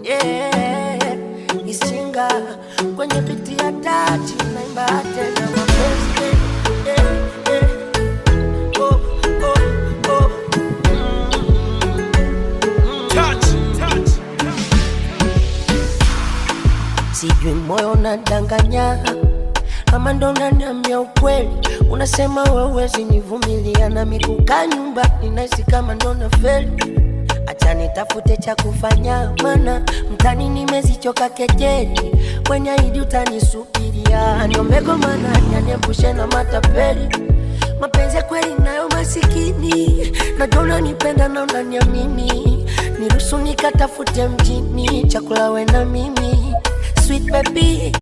Yeah, Isinga kwenye beat ya tachi naimba tena mapenzi, eh, eh, oh, oh, oh. Touch, touch. Sijui moyo unadanganya ama ndo unaniambia ukweli, unasema wewe huwezi nivumilia na mikukaa nyumba ninahisi kama ndo nafeli. Acha nitafute cha kufanya, mana mtani nimezichoka kejeli, kwenye ahidi utanisubiria, niomegomana niepushe na matapeli. Mapenzi ya kweli nayo masikini, najua unanipenda na unaniamini, niruhusu nikatafute mjini chakula we na mimi, sweet baby.